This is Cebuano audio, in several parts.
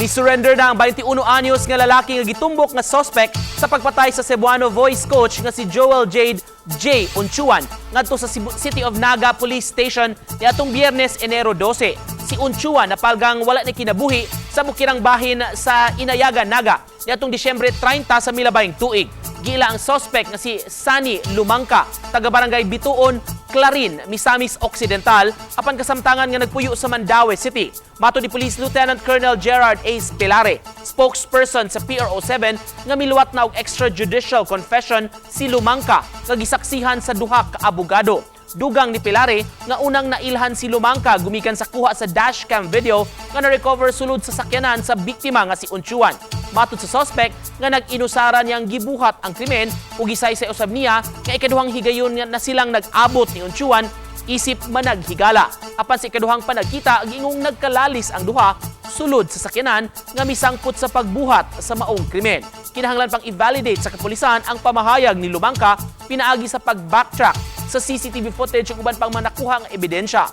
Ni surrender na ang 21 anyos nga lalaki nga gitumbok nga suspect sa pagpatay sa Cebuano voice coach nga si Joel Jade J. Unchuan ngadto sa City of Naga Police Station niadtong Biyernes, Enero 12. Si Unchuan napalgang wala ni kinabuhi sa bukirang bahin sa Inayagan, Naga niadtong Disyembre 30 sa milabayng tuig. Giila ang suspect nga si Sani Lumangka, taga Barangay Bituon, Clarin, Misamis Occidental, apan kasamtangan nga nagpuyo sa Mandaue City. Matod ni Police Lieutenant Colonel Gerard Ace Pilare, spokesperson sa PRO7, nga miluwat na og extrajudicial confession si Lumangka nga gisaksihan sa duha ka abogado. Dugang ni Pilare nga unang nailhan si Lumangka gumikan sa kuha sa dashcam video nga na-recover sulod sa sakyanan sa biktima nga si Unchuan. Matod sa suspect nga nag-inusara niyang gibuhat ang krimen ug gisaysay usab niya nga ikaduhang higayon nga na silang nag-abot ni Unchuan isip managhigala. Apan sa ikaduhang panagkita, giingong nagkalalis ang duha sulod sa sakyanan nga misangpot sa pagbuhat sa maong krimen. Kinahanglan pang i-validate sa kapulisan ang pamahayag ni Lumangka pinaagi sa pag-backtrack sa CCTV footage ug uban pang mga nakuha nga ebidensya.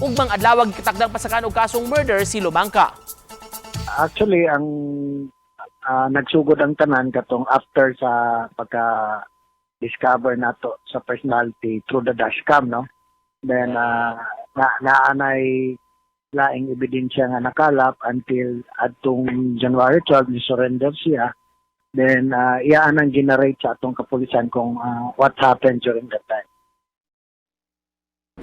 Ugmang adlaw gitakdang pasakan og kasong murder si Lumangka. Actually, ang nagsugod ang tanan katong after sa pagka discover nato sa personality through the dashcam, no? Then na naanay laing ebidensya nga nakalap until adtong January 12 ni surrender siya. Then iyaan ang generate sa atong kapulisan kung what happened during that time.